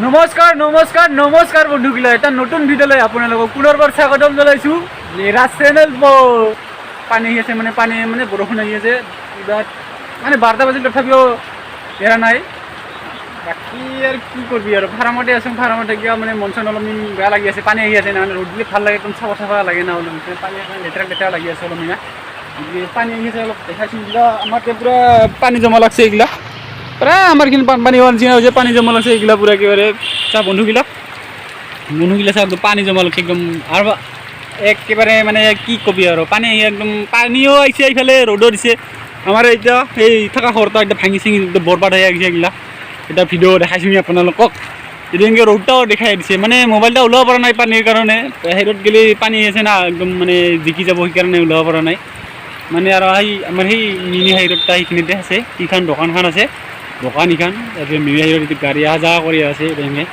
নমস্কাৰ নমস্কাৰ নমস্কাৰ বন্ধুগিলা, এটা নতুন ভিডিঅ'লৈ আপোনালোকক পুনৰবাৰ স্বাগতম জনাইছোঁ। লেৰা চেনেল। পানী আহি আছে, মানে পানী মানে বৰষুণ আহি আছে। কিবা মানে 12টা বাজিল, তথাপিও এৰা নাই। বাকী আৰু কি কৰিবি আৰু, ফাৰ্মতে আছোঁ। ফাৰ্মতে কিবা মানে মন চন অলপ বেয়া লাগি আছে। পানী আহি আছে না, মানে ৰ'দ দিলে ভাল লাগে, একদম চাফা চাফা লাগে না। অলপ পানী লেতেৰা লেতেৰা লাগি আছে অলপ। মানে পানী আহি আছে, অলপ দেখাইছোঁ। এইগিলা আমাৰ এতিয়া পূৰা পানী জমা লাগছে। এইগিলা প্ৰায় আমাৰখিনি বানপানী হোৱাৰ নিচিনা হৈছে। পানী জমা লাগছে এইগিলা পূৰা একেবাৰে। চা বন্ধুগিলা, বন্ধুগিলা চা, একদম পানী জমা লাগছে একদম। আৰু একেবাৰে মানে কি কবি আৰু, পানী আহি একদম পানীও আহিছে, এইফালে ৰ'দো দিছে। আমাৰ এতিয়া এই থকা ঘৰটা একদম ভাঙি চিঙি একদম বৰবাদ হৈ আহিছে। এইগিলা এতিয়া ভিডিঅ' দেখাইছোঁ আপোনালোকক। এতিয়া এনেকৈ ৰ'দটাও দেখাই দিছে, মানে মোবাইলটা ওলাব পৰা নাই পানীৰ কাৰণে। বাহিৰত গ'লে পানী আছে না, একদম মানে জিকি যাব, সেইকাৰণে ওলাব পৰা নাই। মানে আৰু সেই আমাৰ সেই মিনি হাইৰোডটা সেইখিনিতে আছে। সিখন দোকানখন আছে, দোকান ইখন। তাৰপিছত মিনি হাইৰোড গাড়ী অহা যোৱা কৰি আছে তেনেকৈ।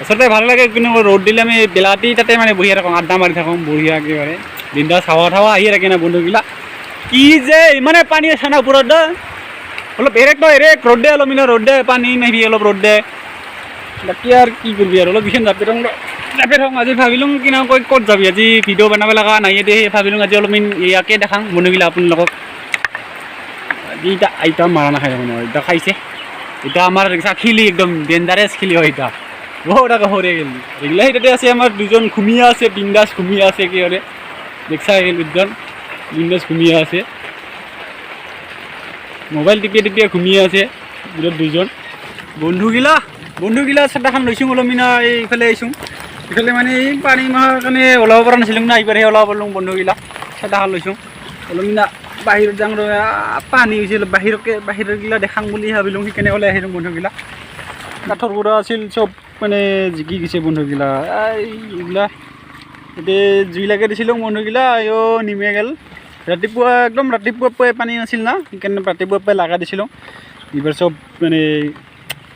আচলতে ভাল লাগে, কিন্তু ৰ'দ দিলে আমি বেলাতি তাতে মানে বহি থাকোঁ, আড্ডা মাৰি থাকোঁ বঢ়িয়া একেবাৰে। বিন্দাছ হাৱা থাৱা আহি থাকে না। বন্ধুগিলা, কি যে ইমানে পানী আছে না ওপৰত। অলপ এৰেক ন, এৰেক ৰ'দ দে, অলপ মিনা ৰ'দ দে, পানী নাহিবি, অলপ ৰ'দ দে। বাকী আৰু কি কৰিবি আৰু, অলপ বিশেষ জাপি থাকোঁ, জাপি থাকোঁ। আজি ভাবিলোঁ কি না কৈ ক'ত যাবি, আজি ভিডিঅ' বনাব লগা নাই দে। ভাবিলোঁ আজি অলপমান ইয়াকে দেখাম বন্ধুগিলা আপোনালোকক। আজি এতিয়া আইতা মাৰা নাখায় দেখোন, এতিয়া খাইছে। এতিয়া আমাৰ খিলি একদম ডেঞ্জাৰাছ খিলি হয়। এতিয়া বহুত আকৌ সৰে গেলি। এইগিলা সেই তাতে আছে, আমাৰ দুজন ঘুমিয়া আছে, বিন্দাছ ঘুমিয়া আছে একেবাৰে। দেখছা, এই দুজন বিন্দাছ ঘুমিয়া আছে, মোবাইল টিপিয়ে টিপিয়ে ঘুমিয়ে আছে বিৰাট দুজন। বন্ধুগিলা, বন্ধুগিলা, চাটাখন লৈছোঁ অলপ মিনা। এইফালে আহিছোঁ, এইফালে মানে এই পানী মাহাৰ কাৰণে ওলাব পৰা নাছিলোঁ না, এইবাৰহে ওলাব পাৰিলোঁ। বন্ধুগিলা, চাটাখন লৈছোঁ অলপ মিনা, বাহিৰত যাওঁ। পানী হৈছিল, বাহিৰকে বাহিৰগিলা দেখাম বুলি ভাবিলোঁ, সেইকাৰণে ওলাই আহিলোঁ। বন্ধুগিলা, কাঠৰ গুড়া আছিল, চব মানে জিকি গৈছে। বন্ধুগিলা, এইগিলা এতিয়া জুই লাগি দিছিলোঁ বন্ধুগিলা, আইঅ নিমে গ'ল। ৰাতিপুৱা একদম ৰাতিপুৱা পুৱাই পানী নাছিল না, সেইকাৰণে ৰাতিপুৱা পুৱাই লগাই দিছিলোঁ। এইবাৰ চব মানে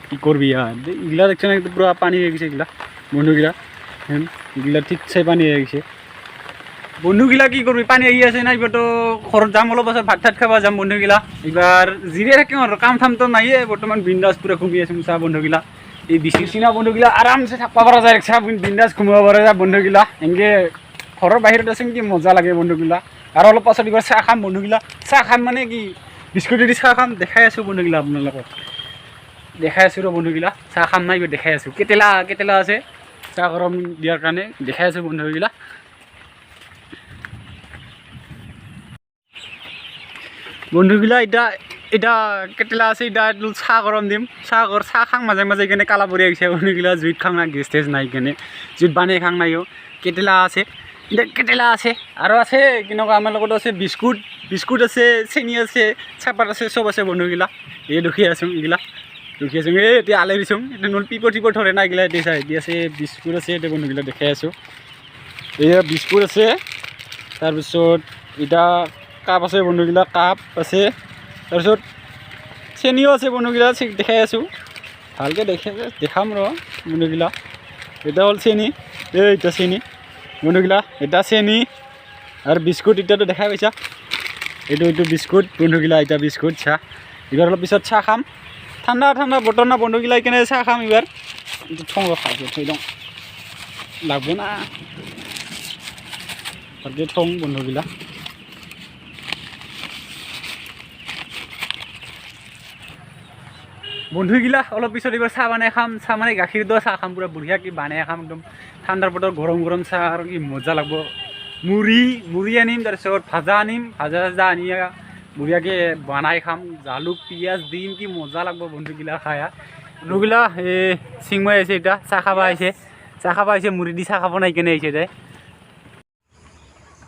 কি কৰবি আৰু, এইগিলা দেখছ না, পূৰা পানী হৈ গৈছে এইগিলা। বন্ধুগিলা, এইগিলা ঠিক চাই পানী হৈ গৈছে। বন্ধুগিলা, কি কৰবি, পানী আহি আছে না। এইবাৰতো ঘৰত যাম, অলপ পাছত ভাত চাত খাব যাম। বন্ধুগিলা, এইবাৰ জিৰে থাকিম আৰু, কাম থামতো নাইয়ে বৰ্তমান। বিন্দাছ পূৰা ঘুমি আছোঁ। চাহ বন্ধুগিলা, এই বিচি চিনা বন্ধুগিলা, আৰামছে থাকিব পৰা যায়। চাহ, বিন্দাছ ঘুমিব পৰা যায়। বন্ধুগিলা, এনেকৈ ঘৰৰ বাহিৰত আছোঁ, কি মজা লাগে। বন্ধুগিলা, আৰু অলপ পাছত এইবাৰ চাহ খাম। বন্ধুগিলা, চাহ খাম মানে কি, বিস্কুট দি চাহ খাম। দেখাই আছোঁ বন্ধুগিলা, আপোনালোকক দেখাই আছোঁ। ৰ বন্ধুগিলা, চাহ খাম নাই, এইবাৰ দেখাই আছোঁ। কেটেলা কেটেলা আছে চাহ গৰম দিয়াৰ কাৰণে, দেখাই আছোঁ বন্ধুগিলা। বন্ধুগিলা, এতিয়া এতিয়া কেটেলা আছে, এতিয়া চাহ গৰম দিম। চাহ গৰ চাহ খাং মাজে মাজে কেনে কালা পৰি আহিছে। বন্ধুগিলা, জুইত খাং না, গেছ টেছ নাই কেনে জুইত বানাই খাং নাইও। কেটেলা আছে এতিয়া, কেটেলা আছে আৰু আছে কেনেকুৱা, আমাৰ লগত আছে বিস্কুট, বিস্কুট আছে, চেনি আছে, চাহপাত আছে, চব আছে। বন্ধুগিলা, এই দুখী আছোঁ, এইগিলা দুখী আছোঁ। এই এতিয়া আলাই দিছোঁ, এতিয়া নহ'লে পিপৰ চিপৰ ধৰে না এইগিলা। এতিয়া চাই এতিয়া আছে, বিস্কুট আছে। এতিয়া বন্ধুগিলা দেখাই আছোঁ, এয়া বিস্কুট আছে। তাৰপিছত এতিয়া কাপ আছে বন্ধুগিলা, কাপ আছে। তাৰপিছত চেনিও আছে বন্ধুগিলা, দেখাই আছোঁ ভালকৈ, দেখে দেখাম ৰ। বন্ধুগিলা, এটা হ'ল চেনি, এই এতিয়া চেনি। বন্ধুগিলা, এটা চেনি আৰু বিস্কুট এতিয়াতো দেখাই পাইছা। এইটো এইটো বিস্কুট। বন্ধুগিলা, এতিয়া বিস্কুট চাহ। এইবাৰ অলপ পিছত চাহ খাম। ঠাণ্ডা ঠাণ্ডা বতৰ না বন্ধুগিলা, সেইকাৰণে চাহ খাম এইবাৰ। থওঁ ৰ, ভালকৈ থৈ দিওঁ, লাগব না, ভালকৈ থওঁ বন্ধুগিলা। বন্ধুগিলা, অলপ পিছত এইবাৰ চাহ বনাই খাম। চাহ মানে গাখীৰ দিয়া চাহ খাম, পূৰা বঢ়িয়াকৈ বনাই খাম। একদম ঠাণ্ডাৰ বতৰ, গৰম গৰম চাহ আৰু কি মজা লাগব। মুড়ি মুড়ি আনিম, তাৰপিছত ভাজা আনিম, ভাজা চাজা আনি বঢ়িয়াকৈ বনাই খাম। জালুক পিঁয়াজ দিম, কি মজা লাগব বন্ধুগিলা খাই। বন্ধুগিলা, এই চিংময় আহিছে, এতিয়া চাহ খাব আহিছে, চাহ খাব আহিছে। মুড়ি দি চাহ খাব নাই কেনে আহিছে দে।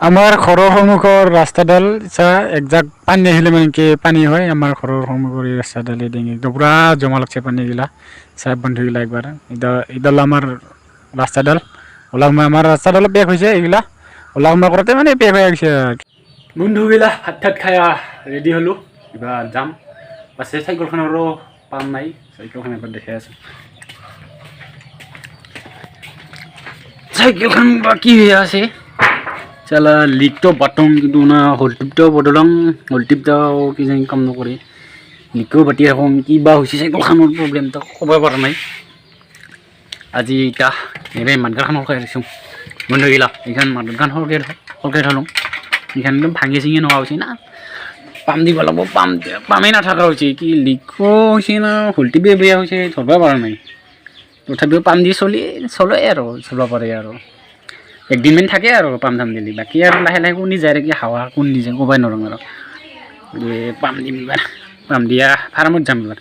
আমাৰ ঘৰৰ সন্মুখৰ ৰাস্তাডাল চা, একজাক পানী আহিলে মানে কি পানী হয়। আমাৰ ঘৰৰ সন্মুখৰ এই ৰাস্তাডাল একদম পূৰা জমা লাগছে পানীগিলা। চাহ বন্ধুগিলা, একবাৰ এতিয়া এইডাল আমাৰ ৰাস্তাডাল ওলা সোমাই, আমাৰ ৰাস্তাডাল পেক হৈছে। এইগিলা ওলা সোমাই কৰোঁতে মানে পেক হৈ গৈছে। বন্ধুগিলা, ভাত থাত খাই ৰেডি হ'লোঁ, কিবা যাম পাছে। চাইকেলখনৰো পাম নাই, চাইকেলখন এবাৰ দেখাই আছোঁ। চাইকেলখন বা কি হৈ আছে। চালা লিকটো বাটং, কিন্তু না হলটিপটাও বদলাং, হলটিপটাও কিজানি কাম নকৰে। লিকও বাতি থাকোঁ, কিবা হৈছে চাইকেলখনৰ প্ৰব্লেম, তাক ক'ব পৰা নাই। আজি এতিয়া এই মাদগাৰখন সলকাই দিছোঁ বন্ধুগিলা। এইখন মাদগাৰখন সলকাই সলকাই থলোঁ। এইখন একদম ভাঙি চিঙি নোহোৱা হৈছে না, পাম দিব লাগিব। পাম পামেই নাথাকা হৈছে, কি লিকো হৈছে না খুলটি বেয়া বেয়া হৈছে, ধৰিব পৰা নাই। তথাপিও পাম দি চলি চলে আৰু চলিব পাৰে আৰু একদিনমান থাকে আৰু পাম চাম দিলে। বাকী আৰু লাহে লাহে কোন যায় কি হাৱা কোন যায় ক'বাই নোৱাৰোঁ আৰু। পাম দিম এইবাৰ, পাম দিয়া ফাৰ্মত যাম এইবাৰ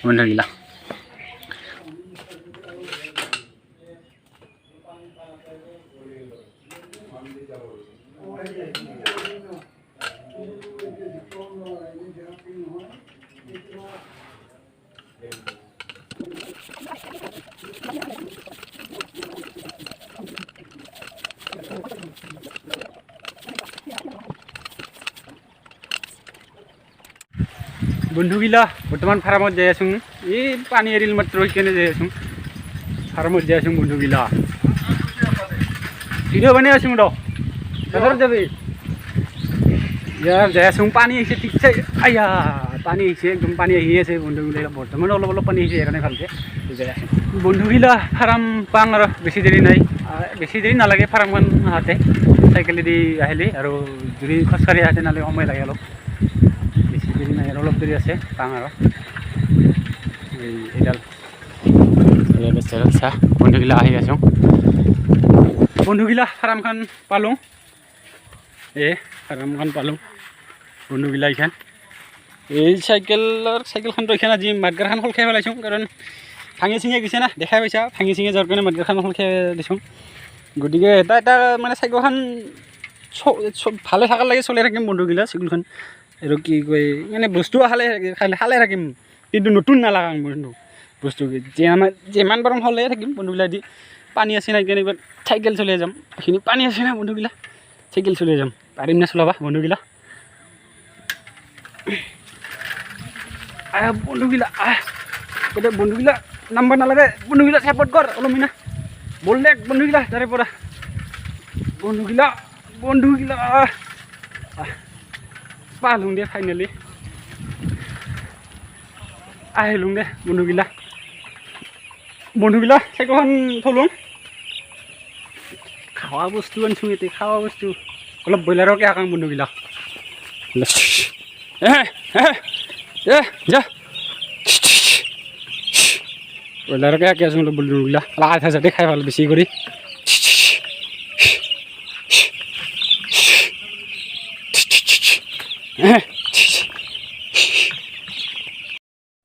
বন্ধুগিলা। বন্ধুগিলা বৰ্তমান ফাৰ্মত যাই আছোঁ। এই পানী এৰিল মাত্ৰ, সেইকাৰণে যাই আছোঁ, ফাৰ্মত যাই আছোঁ বন্ধুগিলা। ভিডিঅ' বনাই আছোঁ ৰ, বজাৰত যাবি। ইয়াৰ যাই আছোঁ, পানী আহিছে ঠিকছে। আয়া, পানী আহিছে, একদম পানী আহি আছে বন্ধুগিলা। বৰ্তমান অলপ অলপ পানী আহিছে, সেইকাৰণে ভালকৈ যাই আছোঁ বন্ধুগিলা। ফাৰ্ম পাং আৰু বেছি দেৰি নাই, বেছি দেৰি নালাগে ফাৰ্মখন আহোঁতে চাইকেলেদি আহিলে। আৰু যদি খোজকাঢ়ি আহোঁতে নালাগে, সময় লাগে অলপ, বেছি দেৰি নাই আৰু অলপ দেৰি আছে পাং। আৰু এই এইডাল চাহ বন্ধুগিলা, আহি আছোঁ বন্ধুগিলা। ফাৰ্মখন পালোঁ, এই ফাৰ্মখন পালোঁ বন্ধুগিলা। এইখন এই চাইকেলৰ চাইকেলখনতো এইখন আজি মাদগাৰখন সলখাই পেলাইছোঁ, কাৰণ ভাঙি চিঙি গৈছে না, দেখাই পাইছা। ভাঙি চিঙি যোৱাৰ কাৰণে মাদগাৰখন সলখাই দিছোঁ। গতিকে এটা এটা মানে চাইকেলখন ভালে থাকাৰ লাগে চলাই থাকিম বন্ধুগিলা চাইকেলখন। আৰু কি কয় মানে বস্তু খালে খালে থাকিম, কিন্তু নতুন নালাগাং বন্ধু বস্তু। যিমান পাৰোঁ হ'লে থাকিম বন্ধুগিলা। দি পানী আছে নাই কেনেকুৱা চাইকেল চলাই যাম। এইখিনি পানী আছে না বন্ধুগিলা, চাইকেল চলাই যাম। পাৰিম না চলাবা বন্ধুগিলা? আহ বন্ধুগিলা, আহ এতিয়া বন্ধুগিলা নাম্বাৰ নালাগে বন্ধুগিলা, ছাপৰ্ট কৰ অলপ মিনা বল দে বন্ধুগিলা। তাৰে পৰা বন্ধুগিলা, বন্ধুগিলা পালোঁ দে, ফাইনেলি আহিলোঁ দে বন্ধুগিলা। বন্ধুগিলা চাইকেলখন থলোঁ, খোৱা বস্তু আনিছোঁ ইয়াতে, খোৱা বস্তু অলপ ব্ৰইলাৰকে আঁকাং বন্ধুগিলা। এ যা, ব্ৰইলাৰকে আঁকি আছোঁ অলপ বন্ধুগিলা। অলপ আধা চাধা খাই ভাল বেছি কৰি।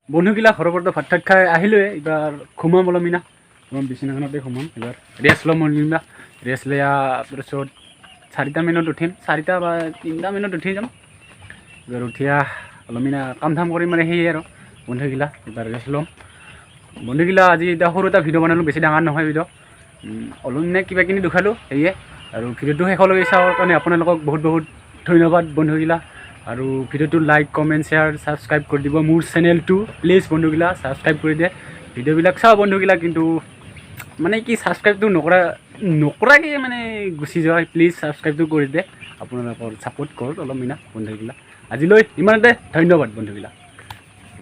বন্ধুগিলা ঘৰৰ পৰা ভাত থাত খাই আহিলোৱে, এইবাৰ ঘুমাম অলপ মিনা। বিচনাখনতে ঘুমাম, এইবাৰ ৰেষ্ট ল'ম মিনা। ৰেষ্ট লোৱা তাৰপিছত 4টা মানত উঠিম, 4টা বা 3টা মানত উঠি যাম। এইবাৰ উঠিয়া অলপ মিনা কাম ধাম কৰিম, মানে সেয়ে আৰু বন্ধুগিলা এইবাৰ ৰেষ্ট ল'ম বন্ধুগিলা। আজি এতিয়া সৰু এটা ভিডিঅ' বনালোঁ, বেছি ডাঙৰ নহয় ভিডিঅ', অলপ মিনা কিবা কিনি দেখালোঁ সেয়ে। আৰু ভিডিঅ'টো শেষলৈকে চাবৰ কাৰণে আপোনালোকক বহুত বহুত ধন্যবাদ বন্ধুগিলা। আৰু ভিডিঅ'টো লাইক, কমেণ্ট, শ্বেয়াৰ, ছাবস্ক্ৰাইব কৰি দিব মোৰ চেনেলটো প্লিজ বন্ধুগিলা, ছাবস্ক্ৰাইব কৰি দিয়ে। ভিডিঅ'বিলাক চাওঁ বন্ধুগিলা, কিন্তু মানে কি ছাবস্ক্ৰাইবটো নকৰাকৈ মানে গুচি যোৱা, প্লিজ ছাবস্ক্ৰাইবটো কৰি দে। আপোনালোকৰ ছাপোৰ্ট কৰক অলপ মিনা বন্ধুগিলা। আজিলৈ ইমানতে, ধন্যবাদ বন্ধুগিলা।